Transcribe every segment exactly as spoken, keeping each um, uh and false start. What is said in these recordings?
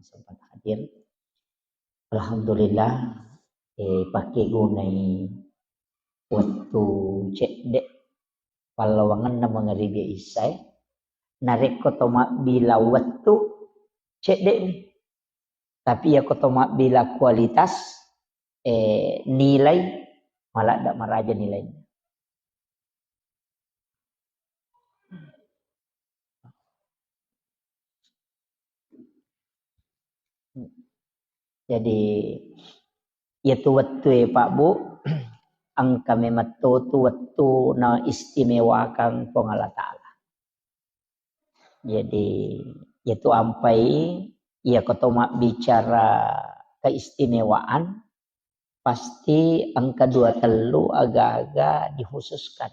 sempat hadir. Alhamdulillah, eh, pakkegunai wettu cedde' pallawangenna mangaribi isyae. Narekko to mabbila wettu, cedde'mi. Tapi iyako to mabbila kualitas, eh, nilai, maladde' maraja nilainna. Jadi, iyatu wettue, Pak, Bu, engka memetto tu wettu naistimewakang Puang Allah Ta'ala. Jadi, iyatu ampai, iyako to mabbicara keistimewaan, pasti engka dua tellu aga-aga dikhususkan.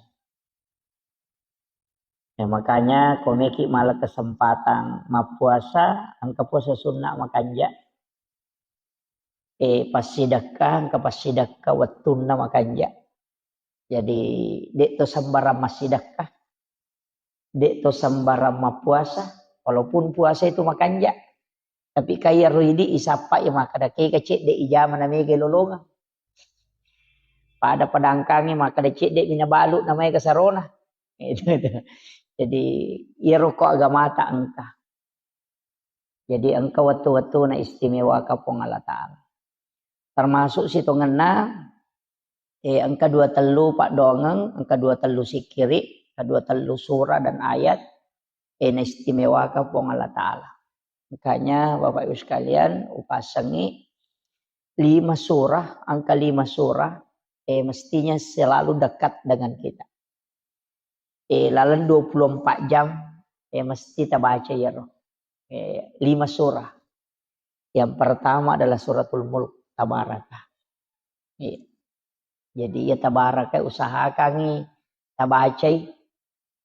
Ya, makanya ko meki mala kesempatan mappuasa, engka puasa sunna makanja. Eh, passidekka, engka passidekka wettunna makanja. Jadi, de' to sembarang massidekka. De' to sembarang mappuasa, walaupun puasa itu makanja. Tapi kaya ro idi isappa i makkeda, kega cedde' ijama na mega lolongeng. Pada padangkangi makkeda cedde' mi nabalu na maega sarona. Itu, itu. Jadi, iyaro ko agamata engka. Jadi, engka wettu-wettu na istimewaka Puang Allah Ta'ala. Termasuk sitongenna, eh, engka dua tellu paddoangeng, engka dua tellu sikkiri, engka dua tellu surah dan ayat, eh, na istimewaka Puang Allah Ta'ala. Makanya, Bapak Ibu sekalian, upasengi lima surah, angka lima surah, eh, mestinya selalu dekat dengan kita. Eh, laleng dua puluh empat jam, eh, mesti tabaca iyaro. Eh, lima surah. Yang pertama adalah Suratul Mulk, Tabaraka. Eh, jadi iya Tabaraka usahakangi tabacai.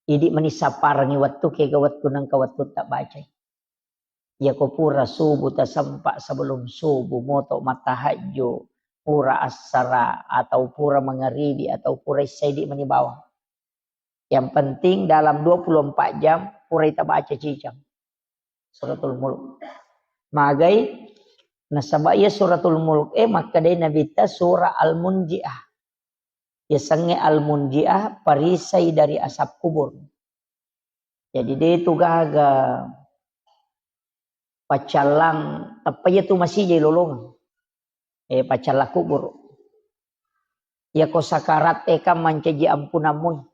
Idi mani sapparengi wettu, kega wettu nengka wettu tabacai. Iyako pura subuh tasempa, sebelum subuh moto mattahajju, pura assara atau pura mangaribi atau pura isya, idi mani bawang. Yang penting dalam dua puluh empat jam pura ita baca cicang Suratul Mulk. Magai, nasaba iya Suratul Mulk e makkedai Nabitta surah Al-Munjiah. Yasengnge Al-Munjiah, perisai dari asap kubur. Jadi, de tu gaga paccallang, tappa iya tu masijai lolongeng. Eh, paccallang kubur. Iyako sakarat e kan mancaji ampunammu.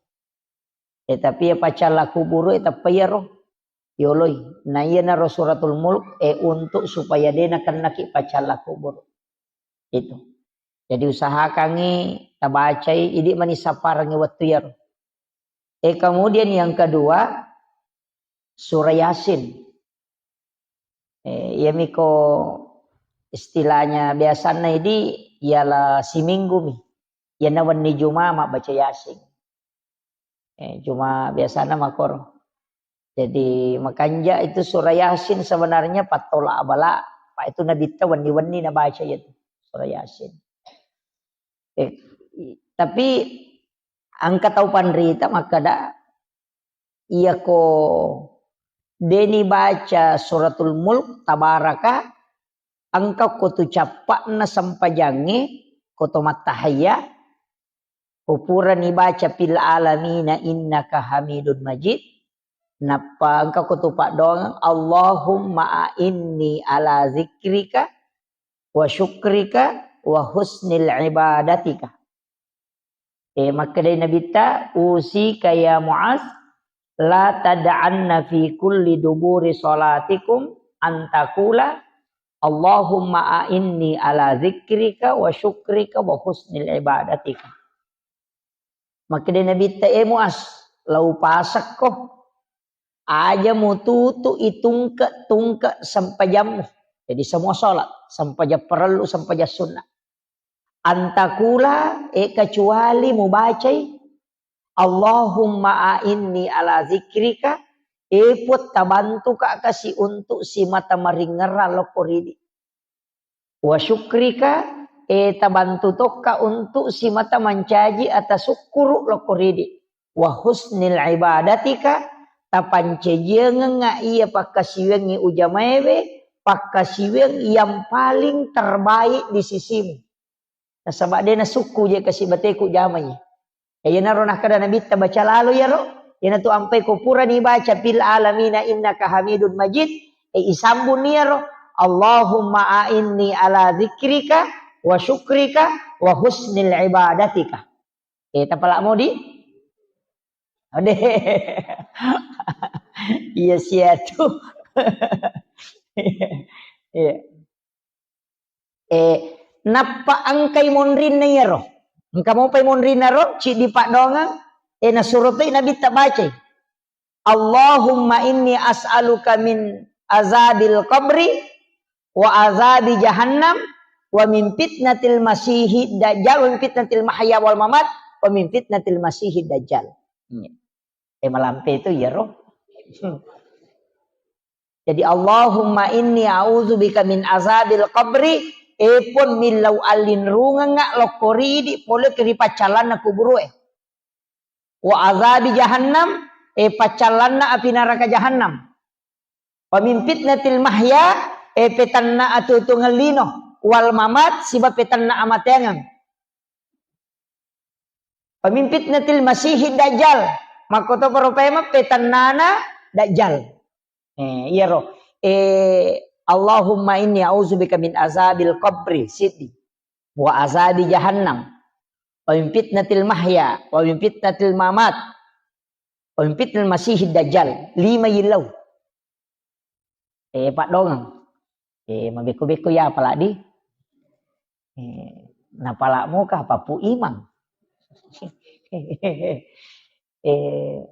Eh, tapi iya paccallang kubur e tappa iyaro yoloi. Na iyanaro Suratul Mulk e untuk supaya de nakennaki paccallang kubur. Itu. Jadi usahakangi tabacai, idi mani sapparengi wettu iyaro. Eh, kemudian yang kedua, surah Yasin. Eh, iyamiko istilahnya biasanna idi, iala siminggu mi. Iyana wenni Juma mabbaca Yasin. Eh, cuma biasana makoro. Jadi, makanja itu surah Yasin sebenarnya pattola abala, Pak, itu Nabitta wenni-wenni nabaca itu surah Yasin. Eh, i-, tapi engka tau panrita makkeda, iyako deni baca Suratul Mulk, Tabaraka, engka ko tu cappa'na sempajangnge, ko to mattahayya, ko purani baca fil alamina innaka hamidun majid, nappa engka ko tu paddoangeng, Allahumma a'inni ala zikrika wa syukrika wa husnil ibadatika. Eh, makkedai Nabitta, "Usika ya Muaz, la tad'anna fi kulli duburi salatikum an taqula, Allahumma a'inni ala zikrika wa syukrika wa husnil ibadatika." Makkedai Nabitta, "Eh Muaz, lau pasekko, aja mututu itungke-tungke sempajammu." Jadi semua salat, sempajang parellu, sempajang sunnah. Antakula, eh, kecuali mubacai, Allahumma a'inni ala zikrika, eh, Puang, tabantuka kasi untuk simata maringerang lokko ridi. Wa syukrika, eh, tabantu tokka untuk simata mancaji ata sukkuru lokko ridi. Wa husnil ibadatika, tapancajiangengnga iya pakkasiwiangngi ujamaewe, pakkasiwiang yang paling terbaik di sisimu. Nasaba de nasukku je kasi bateku jamai. Iyanaro nakkeda Nabitta baca lalo iyaro, iyanatu ampai ko purani baca fil alamina innaka hamidun majid, e, isambung iyaro, Allahumma a'inni ala dzikrika wa syukrika wa husnil ibadatika. E, tapala modi? Ade. Iya sia tu. Iya. E, nappa engkai monrinna iyaro. Engka mopai monrinna ro, ciddi paddoangeng, e, nasuro toi Nabitta bacai. Allahumma inni as'aluka min azabil qabri wa azabi jahannam wa min fitnatil masihid dajjal wa min fitnatil mahya wal mamat wa min fitnatil masihid dajjal. Iya. E, malampe itu iyaro. Jadi, Allahumma inni a'udzubika min azabil qabri, e Puang, millau allinrungengnga lokko ridi pole ri paccallanna kuburue. Wa azabi jahannam, e paccallanna api naraka jahannam. Wa min fitnatil mahya, e petanna atuo-tuongeng lino, wal mamat, siba petanna amateangeng. Wa min fitnatil masihid dajjal. Makkotoparo paimeng petannana dajjal. Eh, iyaro. Eh, Allahumma inni a'udzubika min azabil qabri, siddi. Wa azabi jahannam. Wa min fitnatil mahya, wa min fitnatil mamat. Wa min fitnatil masihid dajjal. Lima yillau. Eh, paddoangeng. Eh, mabekko-bekko ya apaladi. Eh, napala muka papu imang. Eh,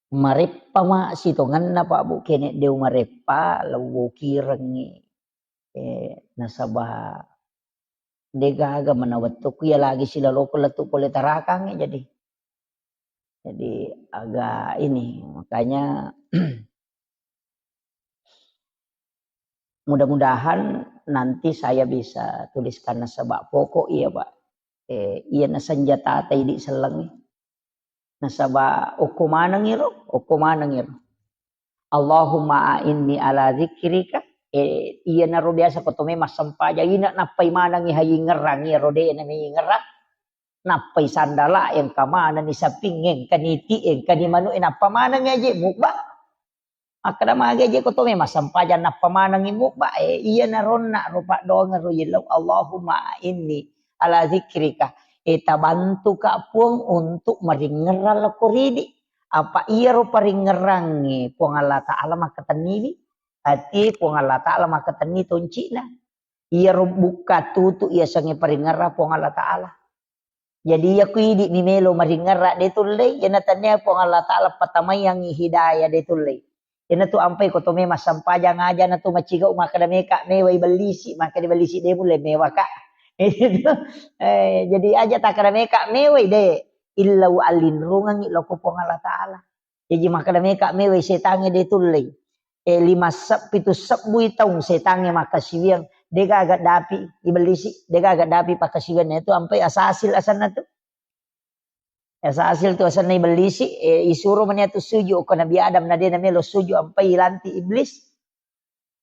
mareppa ma sitongenna Pak Bu, kene deu mareppa, lewwo kirengngi. Eh, nasaba degaga mana wettukku ya lagi silaloko lettu pole tarakangngi jadi. Jadi agak ini, makanya mudah-mudahan nanti saya bisa tuliskan nasaba pokok iya, Pak. Eh, iya na senjata ta idi sellengi. Nasaba okko maneng iro, okko maneng iro. Allahumma a'inni ala dzikrika. Eh, iya naro biasa ko tome massempajang ina nappai manengi hayingerang iyaro de na meyingerang. Nappai sandala engka manenni saping, engka niti, engka ni manu, eh, nappa manengi aje mubba. Makkeda magi aje ko tome massempajang nappa manengi mubba, eh, iya naronna ro paddoangeng ro yellau, Allahumma inni ala zikrika. Eh, tabantuka Puang untuk maringerang lokko ridi. Apa iyaro paringerangnge Puang Allah Ta'ala makkatenniwi. Ati Puang Allah Ta'ala makkatenni toncina. Iyaro bukka tutu iyasengnge paringerang Puang Allah Ta'ala. Jadi, iya ku idi mi melo maringerang de tullei, iyana tania Puang Allah Ta'ala patamaiangngi hidayah de tullei. Iyana tu ampai ko tome massempajang aja na tu macigau makkeda meka mewai bellisi, makkeda bellisi de mulle mewaka. Eh, jadi aja takkeda meka mewai de, illau allinrungengngi lokko Puang Allah Ta'ala. Jaji makkeda meka mewai setangnge de tullei. Eh, lima seb-, pitu sebbui taung setangnge makkasiwiang, degaga dapi ibellisi, degaga dapi pakkasiwianna itu ampai asasil asenna tu. Asasil tu asenna ibellisi, eh, isuro mani atu sujud ko Nabi Adam na de na melo sujud ampai ilanti iblis.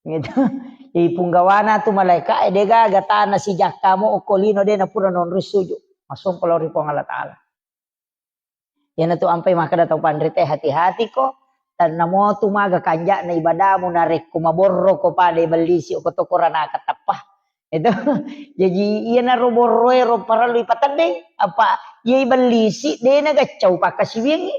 Gitu. Ipunggawana tu malaika, eh, degaga tana sijakka mo okko lino de na pura nonroi sujud. Masompa lao ri Puang Allah Ta'ala. Iyana tu ampai makkeda tau panrite, hati-hati ko, tennamo tu maga kanja'na ibadamu narekko maborro ko pada ibellisi ko to koranaka teppa. Itu. Jaji iyana ro borroe ro parellu ipateddeng, apa iya ibellisi de na gaccau pakkasiwiangngi.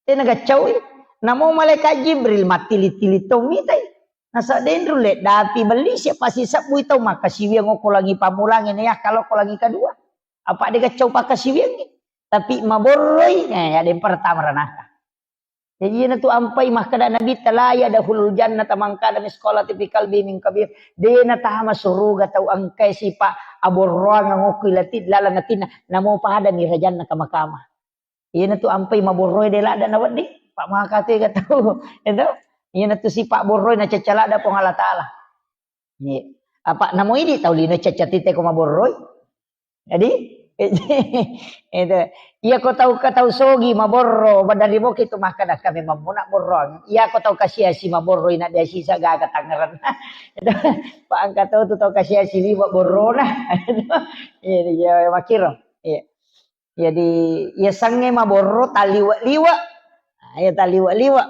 De na gaccau i. Namo malaikat Jibril mattili-tili to mitai. Nasa denru le dapi bellisi pasi sebbui tau makkasiwiang okko langi pammulangnge na yakka lokko langi kedua. Apa de gaccau pakkasiwiangngi. Tapi maborroi, eh, ada yang pertama ranaka. Jadi iyana tu ampai makkeda Nabi, "La yadkhulul jannata man kana misqala dzarratin fi qalbihi min kibr." De na tama suruga tau engkai sipa aborroang okko ilati laleng atinna, namo pada ni rajanna kama-kama. Iyana tu ampai maborroi de ladda na wedding, pa maka tu ega tau. Itu. Iyana tu sipa borroi na cacca ladda Puang Allah Ta'ala. Iya. Apa namo idi tau lino cacca tite ko maborroi. Jadi, Itu. Iya ko tau ka tau sogi maborro, badari boki tu makkada kami mammuna borroang. Iya ko tau kasiasi maborro ina dia sisa gaga tangeran. Itu. Pak angka tau tu tau kasiasi liwa borrona. Iya, iya, makiro. Iya. Jadi, iya sange maborro taliwa-liwa. Nah, iya taliwa-liwa.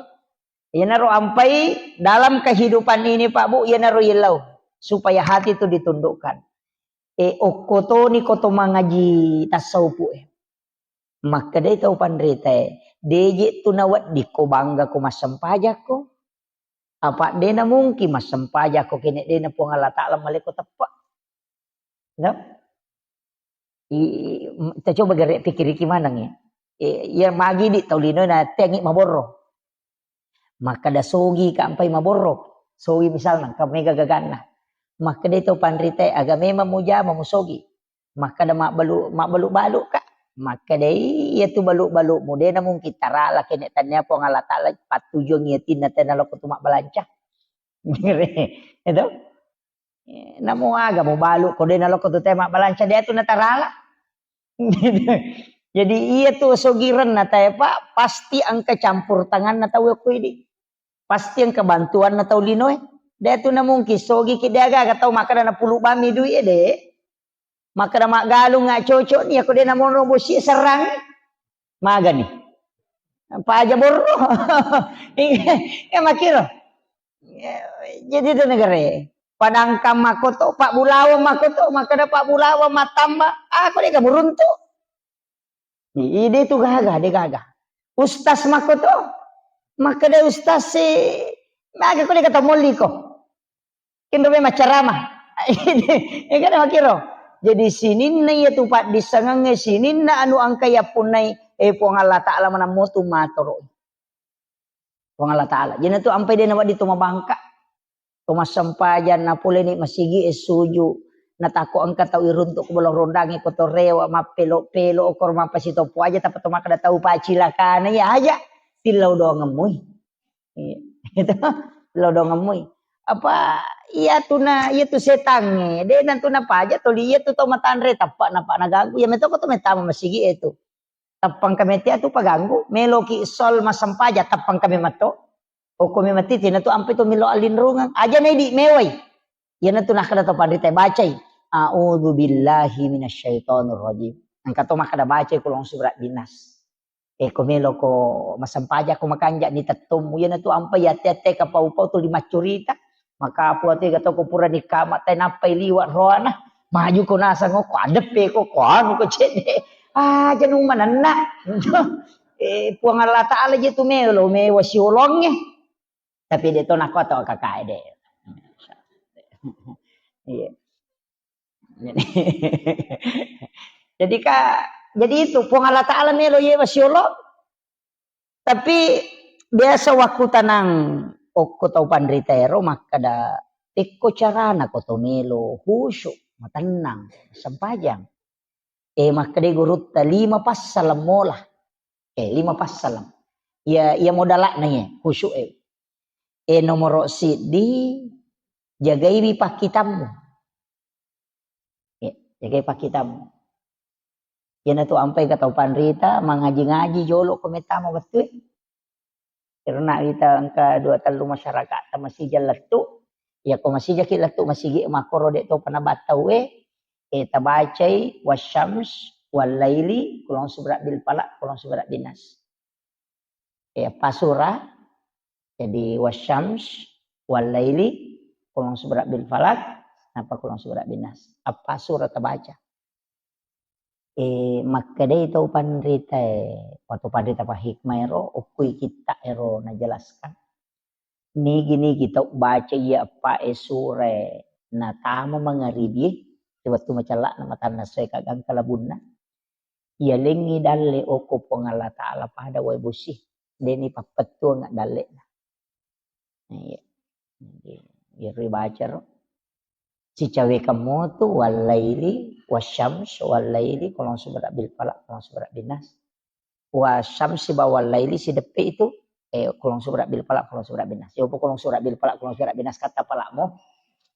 Iyanaro ampai dalam kehidupan ini, Pak Bu, iyanaro yellau supaya hati itu ditundukkan. E, okko toni ko to mangaji tasawufu e. Makkedai tau panrita e, deje tu nawedding ko bangga ko massempajakko. Apa dena mungkin massempajakko kene dena Puang Allah Ta'ala maleko teppe. No? I, ta coba gare pikiriki maneng ya. E, iya magi di tau lino na tengi maborro. Makkada sogi ka ampai maborro. Sogi misalna, ka mega gaganna. Makkada tau panrita e, aga memang mujama musogi. Makkada mabbalu, mabbalu-balu ka. Makkada iya tu balu-balu mu dena mungkin tarala kene tania Puang Allah Ta'ala pattujuang iya tinna tena loko tu mabbalanca. Itu. Eh, namo aga mubalu ko dena loko tu te mabbalanca dia tu natarala. Jadi iya tu sogirenna tae, Pak, pasti engka campur tanganna tau ko idi. Pasti engka bantuanna tau linoe. De tu na mungkin sogi ki de aga-aga tau makkada napulu bami duit e de. Makkada maggalung nga cocok ni, ako de namono bosi serrang. Magani. Paja borro. Iya, iya, makiro. Iya, jadi itu negara. Padangkang makoto, Pak Bulawa makoto, makkada Pak Bulawa matamba, ako de kamu runtu. Ide tu gaga, de gaga. Ustaz makoto, makkada ustaz si, maka ko de kata molli ko. Kenro me maccarama. Ya kan makiro. Jadi sininna iya tu paddissengengnge, sininna anu engka yappunnai, eh, Puang Allah Ta'ala manammo tu matoro. Puang Allah Ta'ala. Jadi tu ampai de nawedding tu mabangka. To massempajang, napoleni masigi e suju, natakko engka tau iruntuk ko bolong rondangi ko to rewa, mappelo-pelo, okor mappasitopo aja, tappa to makkada tau pacilakana, iya aja, tillau doangemmui. Iya. Itu, tillau doangemmui. Apa, iya tu na, iya tu setangnge, de na tu napaja toli iya tu tau matanre, tappa napa naganggu, iya metoko to metama masigi e tu. Tappang kami tia tu paganggu, meloki sol massempajang, tappang kami matto. Okko memang titi na tu ampe to melo allinrungeng. Aja na idi mewai. Iyana tu nakkada to panrita bacai. A'udzu billahi minasyaitonir rajim. Engka to makkada bacai kulong surat binas. E ko melo ko massempajang ko makanja ni tettommu. Iyana tu ampe yate-yate kapau-pau tu lima curita. Maka apa tu ga to ko pura ni kama te nappai liwa roana. Maju ko nasang ko adeppe ko, ko anu ko cedde. Aja nu manenna. Eh, Puang Allah Ta'ala je tu melo, mewa siolongnge. Tapi de to nako to kakae de. Iya. Jadi ka, jadi itu Puang Allah Ta'ala melo yewa siolong. Tapi biasa waktu tanang okko tau panrita ero makkada, tekko carana ko to melo khusyuk, matennang, sempajang. Eh, makkeda gurutta, lima passaleng mola. Eh, lima passaleng. Iya, iya modala'na iya, khusyuk e. Eh, nomoro siddi, jagaiwi pakkitammu. Eh, jagai pakkitammu. Iyana tu ampai ka tau panrita, mangaji-ngaji jolo ko mettama wettu e. Karena kita engka dua tellu masyarakat ta masija lettu. Ya ko masijaki lettu masigi makkoro de topa nabattau e, eh, tabacai wasyams wallaili, kulong subra bil falaq, kulong subra bin nas. Eh, apa surah? Jadi wasyams wallaili, kulong subra bil falaq, napa kulong subra bin nas. Apa surah tabaca? Eh, makkedai tau panrita e, atau panrita pahikmah ero, okkui kitta ero najelaskan. Nigi-nigi tau baca iya eppa e sura e natama mangaribi e, wettu macella'na matanna soe kagangka labunna. Iya lengngi dalle okko Puang Allah Ta'ala pada wae bosi. Deni pappettuang dalle'na. Iya. Jadi, iyaro ibacaro. Sicawekang motu, wallaili, wasyams, wallaili, kulong subra bil falaq, kulong subra bin nas. Wasyamsi ba wallaili sideppe itu, eh, kulong subra bil falaq, kulong subra bin nas. Yopo kulong subra bil falaq, kulong subra bin nas kata palakmu.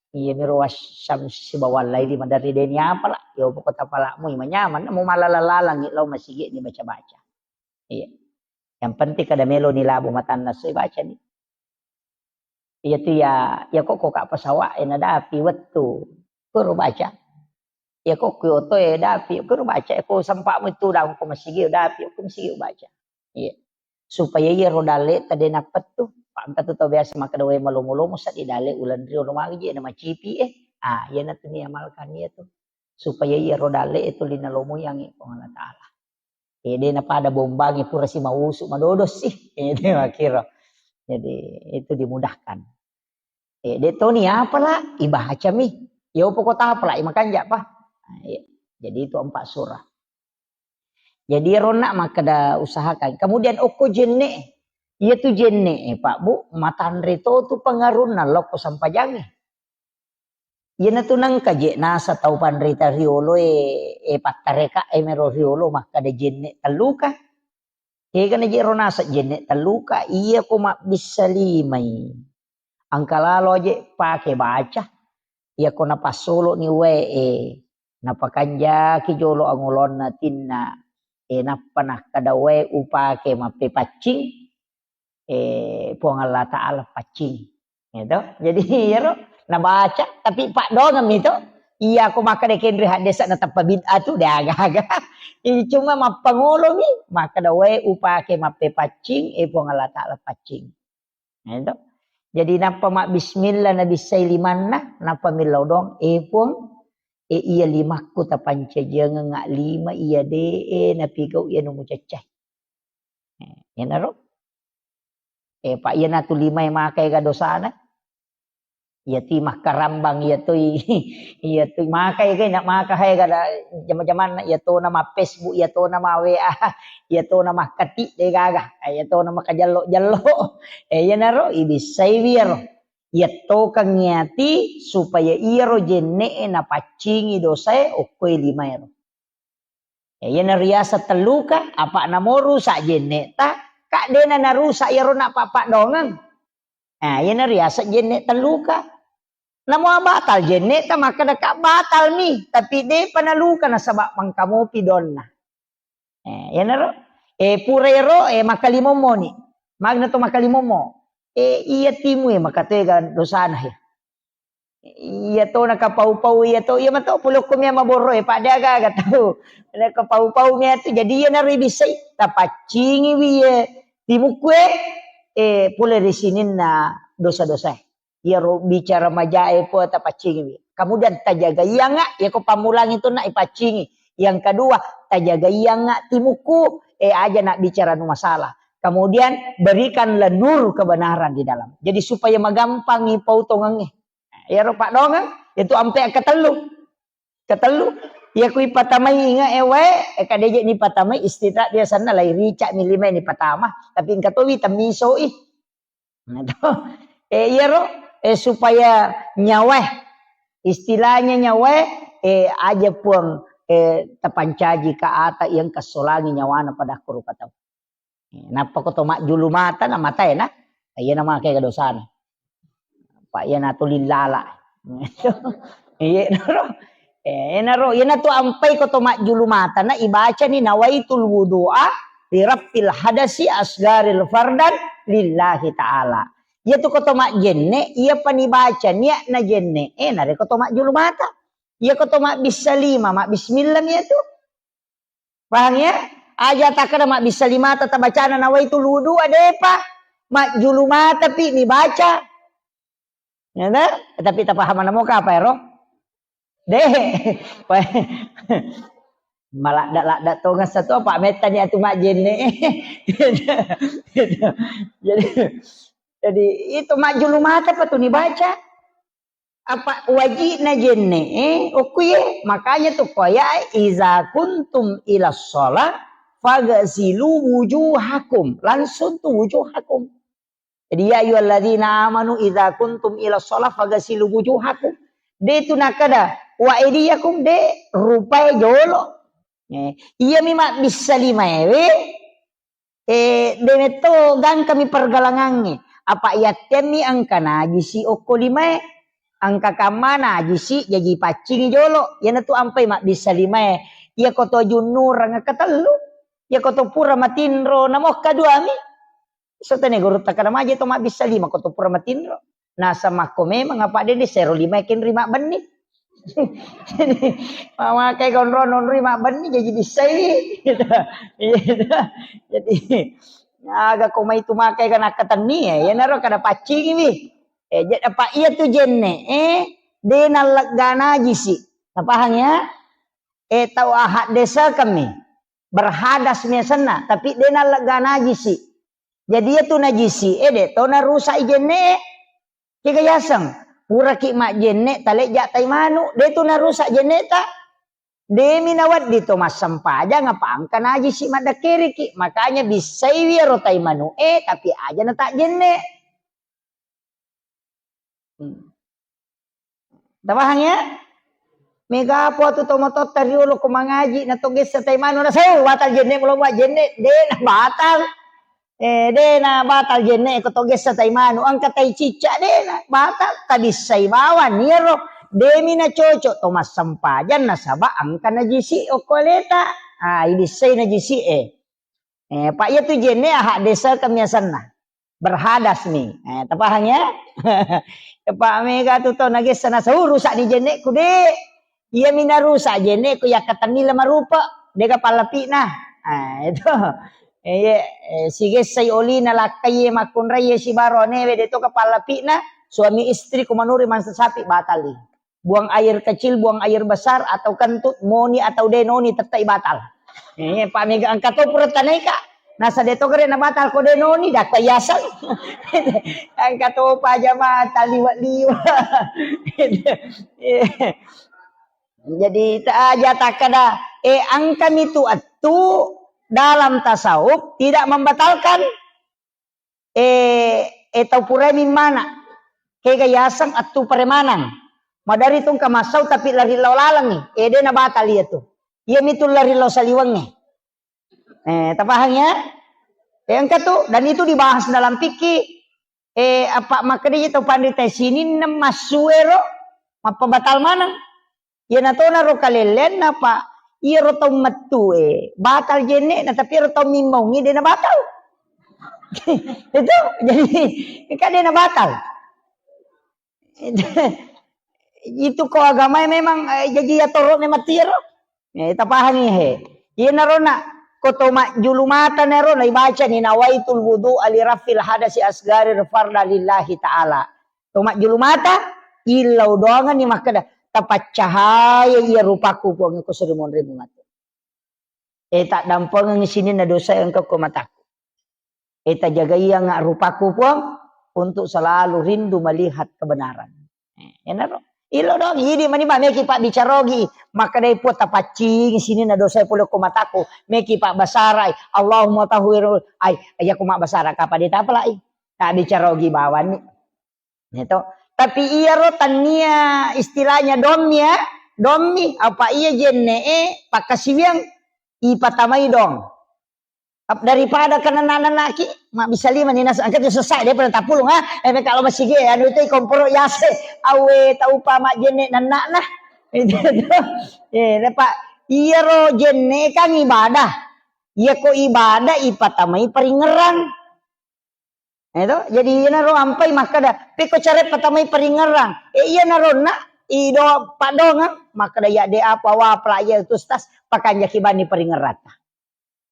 Iya miro wasyam sibawa laili maderri deni apala. Yo pokok tapala mu manyameng, mu malala-lalangi lao masigi ni baca-baca. Iya. Yang penting kada melo ni labu matanna soi baca ni. Iya tu ya, ya kok kok ka pesawat e nadapi wettu. Kuro baca. Ya kok ku oto e dapi, kuro baca. Ya kok sempak mu itu dalam ko masigi dapi, ko masigi baca. Iya. Supaya iya ro dalle tadi napettu. Pak engka tu tau biasa makkeda wae malomo-lomo seddi dalle ulan rio lo magi je na macipi e. Ah, iya natu ni amalkan iya tu. Supaya iya ro dalle itu lina lomo yang Puang Allah Taala. Eh, de' napada bombangi pura si mausu madodo sih. Eh, de' makkiro. Jadi itu dimudahkan. Eh, de' toni apala, ibacami. Yo pokok tapala, imakanja pa. Nah, iya. Jadi itu empat surah. Jadi ronna makkeda usahakan. Kemudian okko jenne, iya tu jenne, eh, Pak Bu, matanre to tu pengarunna lokko sampajange. Iyanatu nengka je nasa tau panrita riolo e, e pattareka e mero riolo makkeda jenne telluka. Kegana je ro nasa jenne telluka, iya ko mabbissa limai. Engka lalo aje pake baca. Iya ko napassolo ni wae e, napakanjaki jolo angolonna tinna. E nappa nakkeda wae upake mappepaccing. Eh, Puang Allah Ta'ala paccing. Gitu. Jadi, iyaro nabaca, tapi paddoangeng mi to. Iya, ko makkeda kenri haddesa na tappa bid'ah tu, de' aga-aga. Ini cuma mappangolomi, makkeda wae upake mappepaccing, eh, Puang Allah Ta'ala paccing. Gitu. Jadi, nappa mabbismillah, nabissai limanna, nappa millau doang, eh, Puang, eh, iya limakku tapancajiangengnga lima, iya de', eh, napigau, iya nu mucaccai. Eh, iyanaro. Eh, pa iyanatu limae makaega dosana. Iyatu makkarambang, iyatu, iyatu makaega, na maka haega da jama-jamanna, iyatona ma Facebook, iyatona ma W A, iyatona makkati de' gaga, iyatona makajello-jello. Eh, iyanaro ibissai wiyaro. Iyattokang iyati supaya iyaro jenne'e napaccingi dosae okkoe limaero. Ya, iyana riaseng telluka, apa namo rusak jenne'ta, ka de'na narusak iyaro nappa paddoangeng. Nah, iyana riaseng jenne' telluka. Namo batal jenne'ta, makkeda ka batal mi, tapi de'pa naluka nasaba mangkamopi donna. Eh, iyanaro, eh, pura ero, eh, makkalimommo ni. Magna to makkalimommo. Eh, iya timu e makatega dosana he. Iya to nakapau-pau iya to, iya mato pulokko mia maborro e, pada aga-aga tau. Nakapau-pau mia tu, jadi iya naro ibissai, tapaccingi wi ye timukku e, eh, pole ri sininna dosa-dosa e. Iyaro bicara majae po tapaccingi wi. Kemudian tajagaiangnga, iya ko pammulangi tu na ipaccingi. Yang kedua, tajagaiangnga timukku, eh, aja na bicara nu masalah. Kemudian berikanlah nur kebenaran di dalam. Jadi supaya magampangi pautongengnge. Iyaro paddoangeng, itu ampe ketellu. Ketellu. Iya kui patamai inga e wae, eh, kadeje ni patamai istirahat biasanna lai rica mi lima ni patama, tapi engka towi temmiso i. Nah, to. Eh, iyaro, eh, supaya nyawae, istilahnya nyawae, eh, aja Puang, eh, tapancaji ka ata yang kesolangi nyawana pada kuru katau. Eh, nappa ko to majjulu mata na matae na, iya na make dosana. Pa iya na tuli lala. Iya naro. Eh, naro, iya na tu ampai ko to majjulu mata na ibaca ni nawaitul wudu'a li rafil hadasi asgaril fardan lillahi ta'ala. Iya tu ko to majjenne, iya pa ni baca niat na jenne, eh, nare ko to majjulu mata. Iya ko to mabbissa lima, mabbismillah mi iya tu. Paham ya? Aja takkeda mabbissa limata tabacana nawaitul wudu'a, de'pa. Majjulu mata pi ni baca. Ya, ta? Tapi tapahamanna moka apa ero? De'. Maladda-ladda tongeng satu apa mettani atu majjenne. Jadi, jadi itu majjulu mata pa tu ni baca. Apa wajibna jenne, eh, okkuye. Makanya tu koya, "Iza kuntum ila sholat, fagasilu wujuhakum." Langsung tu wujuhakum. Jadi, "Ya ayyuhalladzina amanu iza kuntum ila sholat, fagasilu wujuhakum." De' tu nakada, "Wa aidiyakum," de', rupai jolo. Eh, iya mi mabbissa limaewe, Eh, de' metto gangkami pergalangangnge. Apa yattemmi engka najisi okko limae. Engka kamma najisi, jaji paccingi jolo. Iyanatu ampai mabbissa limae. Iya ko to junnureng katellu. Iya ko to pura matinro, namokka duami. Sotene guru takkada maje to mabbissa lima ko to pura matinro. Nasa makko memang apa dede sero lima kenri mabbenni. Jadi, mamakai konro nonri mabbenni, jadi bissai. Gitu. Iya, gitu. Jadi, aga ko mai tu makai kana katenni ya, ya naro kada paccingi wi. Eh, jadi apa iya tu jenne, eh, de nallegga najisi. Napahang ya? Eh, tau ahad desa kami. Berhadas mi asenna, tapi de nallegga najisi. Jadi iya tu najisi, eh, de to narusak i jenne. Kega yaseng, puraki majjenne, talejja tai manu, de tu narusak jenneta. Demi nawedding to massempajang apa engka najisi maddakkeriki. Makanya bissaiwi ero tai manu e, tapi aja na tak jenne. Hmm. Tapahang ya? Mega apa tu to matotta riolo ko mangaji na to gessa tai manu na sau batal jenne mulo jenne de na batal. Eh, de na batal jenne ko to gessa tai manu, engka tai cicca de na batal, tabissai bawang iyaro, demi na cocok to massempajang nasaba engka najisi okko aleta. Ah, ibissai najisi e. Eh, pa iya tu jenne ahak desa kami asenna. Berhadas mi. Eh, tapahang ya? Pak mega tu to nagessa na sau rusak ni jenne ku de. Iya mi narusak jenne ku yakkatenni le marupa, dega pallapina. Ah, itu. Eh, iya, eh, sigessai oli na lakkai makkunrai sibaro anewe de to ka pallapina, suami istri ku manuri mansa sapi batali. Buang air kecil, buang air besar, atau kentut, moni atau denoni tettai batal. Eh, pa mega engka to pura tanaika. Nasa de to kare na batal ko denoni dakka yaseng. Engka to pa jama taliwa-liwa. Eh. Jadi, ta-, aja takkada, eh, engka mi tu attu dalam tasawuf tidak membatalkan, eh, eh, tau purai mimmana. Kega yaseng attu paremanang. Madari tu engka massau tapi lari lao lalengi. Eh, de na batal iya tu. Iya mi tu lari lao saliwengnge. Eh, tapahang ya? Eh, engka tu, dan itu dibahas dalam fikih. Eh, apa makkedai tau panrita sininna massuero mappabatal maneng. Iyana tona ro kalelleanna, Pak. Iyaro tau mettue batal jenne'na, tapi iyaro tau mimmaungngi de na batal. Itu jadi kan de na batal. Itu ko agamae memang, eh, jaji yatoro memang tiaro. Eh, tapahangi he. Iyanaro na, ko to majjulu mata nero na ibacani nawaitul wudu'a li rafil hadasi asgari farda lillahi ta'ala. To majjulu mata, illau doanganni makkeda, tapaccahaya iya rupaku Puang ko seri monri matu. Eh, taddampengengngi sininna dosa engka ko mataku. Eh, tajagaianga rupaku Puang untuk selalu rindu melihat kebenaran. Eh, enaro. Ilo dong, idi mani ba meki pabbicarogi. Makkedai Puang tapaccingi sininna dosa pole ko mataku. Meki pabbasarai. Allahumma tahhir. Ai, iya ko mabbasara kapa de tapalai. Tabbicarogi bawanni. Gitu. Tapi iyaro tania istilahnya dommi ya. Dommi apa iya jenne'e pakkasiwiang ipatamai dong. Ap-, daripada kenna nana-naki, mabbissa lima ni nas-, engka tu sessa, dia pernah tapulung, ah. Eh, kalau masih ge, anu itu komporo yase, awe taupa majjenne nanna'na. Itu tuh. Eh, lepa, iyaro jenne kan ibadah. Iya ko ibadah ipatamai paringerang. Eh, to? Jadi iyanaro ampai makkeda, pekko cara patamai paringerang. Eh, iyanaro na, ido padongang, makkeda ya de apa wa pela ya tu stas, pakanjaki bani paringerata.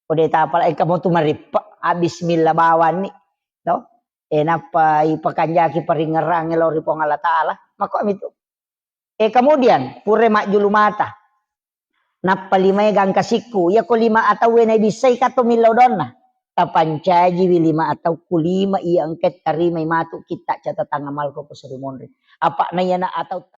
Ko de tapala engka mo tu marippe, ah, bismillah bawanni. To? Eh, nappa ipakanjaki paringerang lao ri Puang Allah Ta'ala. Makko mitu. Eh, kemudian, pure majjulu mata. Nappa limae gangka sikku. Iya ko lima atauwe naibissai kato millau donna. Tapancajiwi lima atau ku lima iya engka tarimai matu kitta catatang amalku ko seri monri. Apa na iyana atau